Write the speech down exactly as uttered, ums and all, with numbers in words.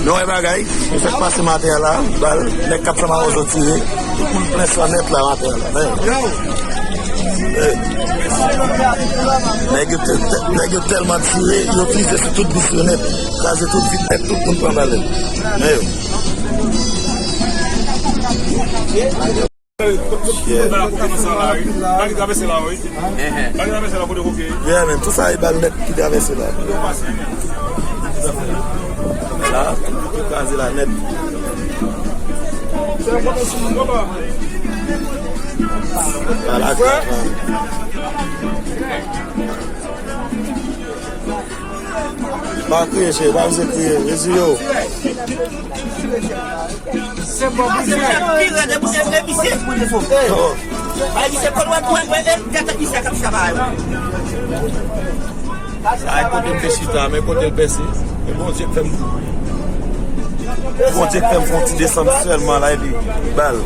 Nou wè bagay, nou fèk pase maten an la, bal, nèg kat san mawozo tire, tout moun plen san nèt la maten an la. Men, hey. Nèg yo te- te- nèg yo tèlman tire, yo vize sou tout bis yo nèt, kraze tout vit nèt, tout moun pran bal. Men, Bal la kote konsa la, wi. Bal ki travèse la, wi. Bal ki travèse la kote koke. Yeah, men, tout sa e bal nèt ki travèse la. La, tout kraze la nèt. Ala grav. Pa kriye, cheri, pa vle kriye. Reziye w. Se bon, pi rèd, e, e, e misye. Oh. Ay, misye, kon wè, wè, wè, e, gata misye k ap chita yo. Sa e kote m te chita, men kote l pèse. E Bondye k fè m. Bondye k fè m fè yon ti desann sèlman la, epi bal.